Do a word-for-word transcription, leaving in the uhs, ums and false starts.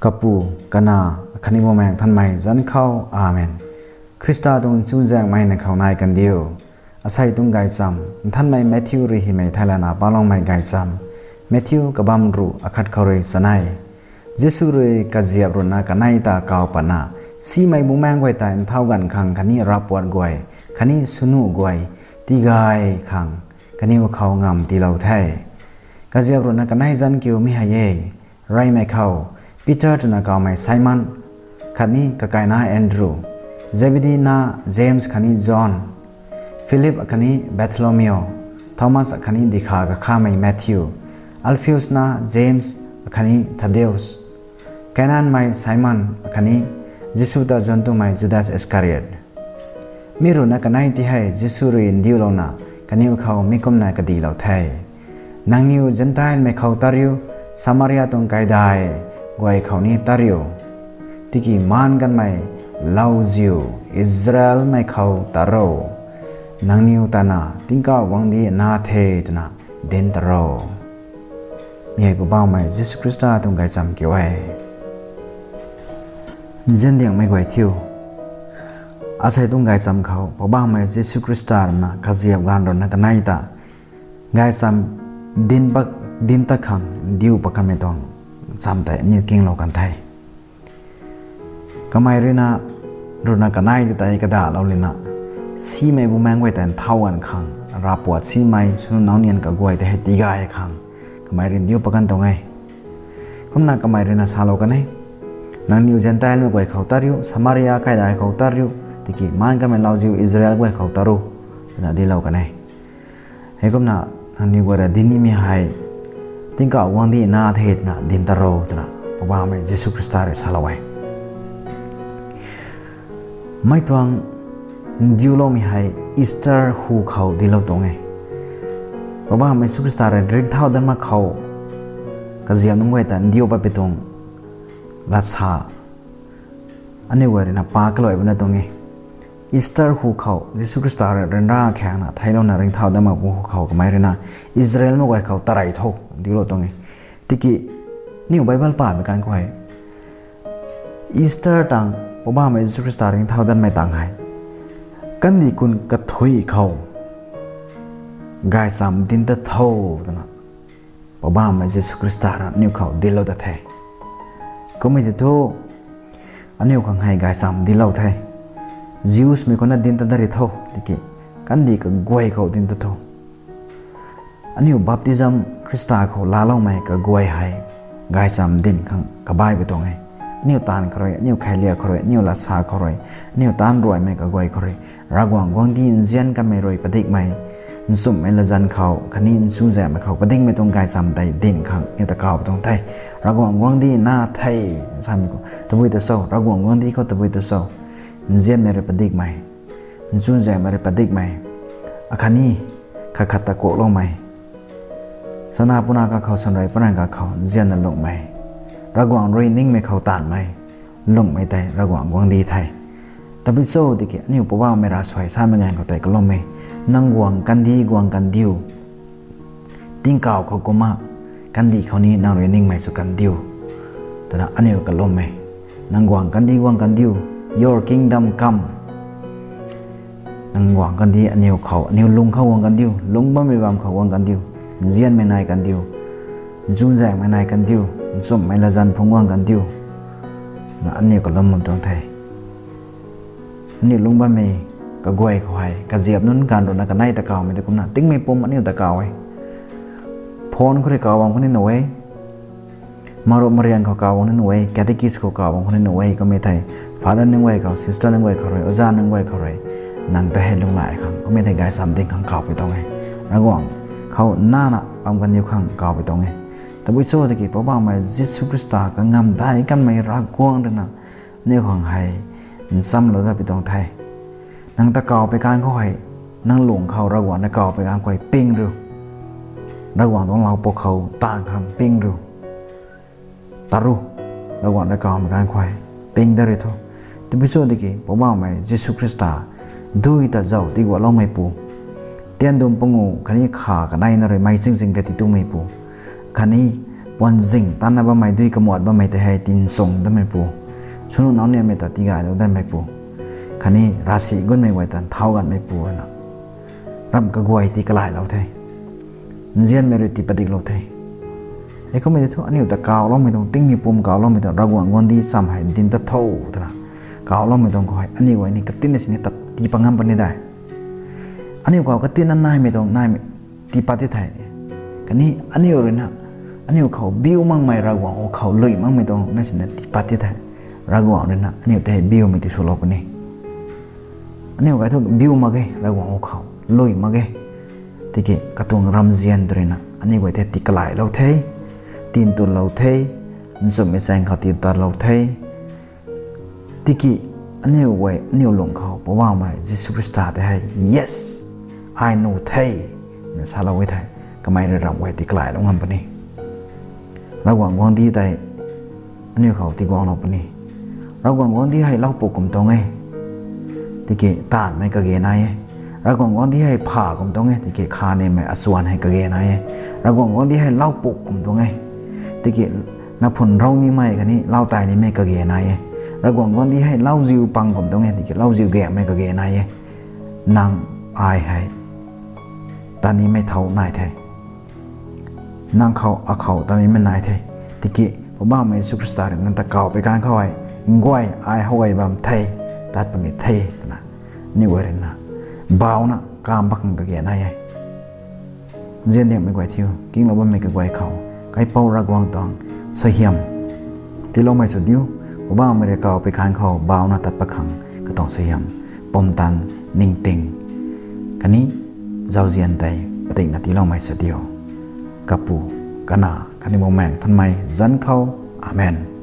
Kapu, Kanac, khatni Bumaengh Nthanmei zanc khou. Amen. Khrista tuang chuzaenghmei nang khou nai kandiu. Asei tuang gaychamv Nthanmei Matthew rui hymei theilayna paloumei gaychamv. Matthew kabamv ruh akhat khou rui chanei. Jisu rui kaziap ruhna kanei ta kaw patna, simei Bumaengh guay ta nthau ganv khang khatni ravpuat guay khatni swnuh guay tigay khang kaniw khou ngamv tiilou the. Kaziap ruhna kanei zanc kiu mi hei e. Reymei khou, Peter twna kawmei Simon, khatni kakaina Andrew, Zebedi na James khatni John, Philip akhatni Bartholomew, Thomas akhatni dikha kakhamei Matthew, Alphaeus na James akhatni Thaddaeus, Canaanmei Simon akhatni Jisu ta zwn twmei Judas Iscariot. Mi ruhna kanei ti hei Jisu rui ndiulouna kaniw khou mi kumna kadihlou the: Nangniw Zentelmei khou tariu, Samaria tuang kaidai guay khou ni tariu, tiki maan kanmei lauziu Israelmei khou taro. Nangniw tana tingkauh guangcdic na the twna dinc taro. Mi hei Poubauhmei Jisu Khrista tuang gaychamv kiu e. Nziandiangmei guay thiu, asei tuang gaychamv khou Poubauhmei Jisu Khrista ruina kaziap ganv ruhna kanei ta gaychamv dinc pat, dinc tat khang ndiu pat kanmei tuang chamv tei aniw kinglou kan the. Kamei ruina, ruhna kanei ta tei kadahlou lana, simei Bumaengh guay ta nthau ganv khang ravpuat simei swnuh naunian kaguay tei hei tigay khang kamei rui ndiu pat kan tuang e. Kumna kamei ruina salou kan e: Nangniw Zentelmei guay khou tariu, Samaria kaidai khou tariu, tiki maan kanmei lauziu Israel guay khou taro, twna dinclou kan e. Heikumna nangniw guay ra dinc nimei hei tingkauh guangcdic na the twna dinc taro, twna Poubauhmei Jisu Khrista rui salou e. Mi tuang ndiuloumei hei Easter hu khou dinclou tuang e. Poubauhmei Jisu Khrista rui ringcthau dat mak khou kaziap nunc guay ta ndiu patpui tuang latsa aniu guay ruina pa kalui bana tuang e. Easter hu khou Jisu Khrista rui ryanra khaengna theilouna ringcthau dat mak pu hu khou kamei ruina Israelmei guay khou tarey tho ndiulou tuang e. Tiki aniu Bible pamei kan khou hei Easter tang, Poubauhmei Jisu Khrista ringcthau datmei tang hei kandih kun kathui khou gaychamv dinc tat tho, twna Poubauhmei Jisu Khrista rui aniu khou dinclou dat the. Kummei tei thu, aniu khang hei gaychamv dinclou the. Jews mei khou na dinc tat dat ri tho, tiki kandih kaguay khou dinc tat tho. Aniu baptism Khrista khou laaloumei kaguay hei gaychamv dinc khang kabaih pui tuang e. Aniu taanv khou rui, aniu kheiliak khou rui, aniu latsa khou rui, aniu taanv ruaimei kaguay khou rui, Ravguangc guangcdic nzian kanmei rui padikmei, nchumhmei latzan khou khatni nchunzaenghmei khou padikmei tuang gaychamv tei dinc khang aniu ta kaw pui tuang the. Ravguangc guangcdic na the, samei khou tabui ta cho, Ravguangc guangcdic khou tabui ta cho? Nzianmei rui padikmei, nchunzaenghmei rui padikmei, akhatni khat khat ta kuakloumei, chana puna kakhou, sanrei paran kakhou nzianna lungmei, Ravguangc rui ningmei khou taanvmei, lungmei tei Ravguangc guangcdic the. Tabui cho tiki aniu Poubauhmei ravsuai samei ganv khou tei kalum e: Nang guang kandih guang kandiu, tingkauh khou kumna kandih khou ni nang rui ningmei sw kandiu, twna aniu kalum e. Nang guang kandih guang kandiu, your kingdom come. Nang guang kandih aniu khou, aniu lung khou guang kandiu, lungc bammei bam khou guang kandiu, nzianmei nai kandiu, nchunzaenghmei nai kandiu, nchumhmei latzan phungc guang kandiu, twna aniu kalum bam tuang the. Aniu lungc bammei kaguay khou hei kaziap nunc ganv ruhna kanei ta kawmei tei kumna tingmei pum aniu ta kaw e. Phone khou rui kaw bam khou ni nuh e, marup mariang khou kaw bam ni nuh e, catechist khou kaw bam khou ni nuh e, kummei thei father nunc guay khou, sister nunc guay khou rui, oja nunc guay khou rui, nang ta hei lunghlaic khang, kummei thei gaychamv dinc khang kaw pui tuang e. Ravguangc khou nana bam kandiu khang kaw pui tuang e. Tabui cho tiki Poubauhmei Jisu Khrista kangamdaih kanmei Ravguangc ruina aniu khang hei nchamlou dat pui tuang the. Nang ta kaw pui ganv khou hei, nang lung khou Ravguangc ta kaw pui ganv khou hei ping riu. Ravguangc tuang lau pwkhou taanv khang ping riu. Taro, Ravguangc ta kawmei ganv khou hei ping dat ri tho. Tabui cho tiki Poubauhmei Jisu Khrista dui ta zauc tigualoumeipu, tiandum pangu khatni kha kaneina rui mei chingching ta titumeipu, khatni puan zing tanna bammei dui kamuat bammei tei hei tinchung datmeipu, sunu nau nianmei ta tigaylou datmeipu, khatni ravsic gunmei guay ta nthau ganmeipu ruina, ramh kaguay tii kalaylou the. Nzianmei rui tii padiklou the. Heikumhmei tei thu aniu ta kawloumei tuang, tingmei pum kawloumei tuang, Ravguangc guangcdic cham hei dinc tat tho twna kawloumei tuang khou hei aniu guay ni katinna sini tat tii pat ngam puni de. Aniu khou katinna naimei tuang naimei tii pat ti the. Khatni aniu ruina, aniu khou biu makmei Ravguangc khou lui makmei tuang na sina tii pat ti the. Ravguangc ruina aniu tei biumei tiswlou puni. Aniu guay thu biu mak ge Ravguangc khou, lui mak ge. Tiki katuang ramzian tw ruina aniu guay tei tii kalaylou the, tintunlou the, nchumhmei chaeng khou tii tatlou the. Tiki aniu guay aniu lung khou Poubauhmei Jisu Khrista tei hei, Yes, ai nuh the, na salou e thei, kamei rui ramh guay tii kalaylou ngam puni. Ravguangc guangcdic tei aniu khou tiguanglou puni. Ravguangc guangcdic hei laupuk kum tuang e, tiki taanvmei kage nai e. Ravguangc guangcdic hei pha kum tuang e, tiki kha nimei achuan hei kage nai e. Ravguangc guangcdic hei laupuk kum tuang e, tiki naphun rou nimei khatni lau tai nimei kage nai e. Ravguangc guangcdic hei lauziu pang kum tuang e, tiki lauziu gaengmei kage nai e. Nang ai hei tat nimei thow nai the. Nang khou akhou tat nimei nai the. Tiki Poubauhmei Jisu Khrista rui nang ta kaw pei kan khou hei, Nguay, ai how gay bam the, tat puni the, twna aniu guay ruina bauna kam pat khang kage nai e. Nziandiakmei guay thiu, kinglou bammei kaguay khou, Kaipouc Ravguangc tuang suaihiam tiiloumei sw diu. Poubauhmei rui kaw pei kan khou bauna tat pat khang katuang suaihiam, pumtan, ningting khatni zauzian tei padikna tiiloumei sw diu. Kapu, Kanac khatni Bumaengh Nthanmei zanc khou. Amen.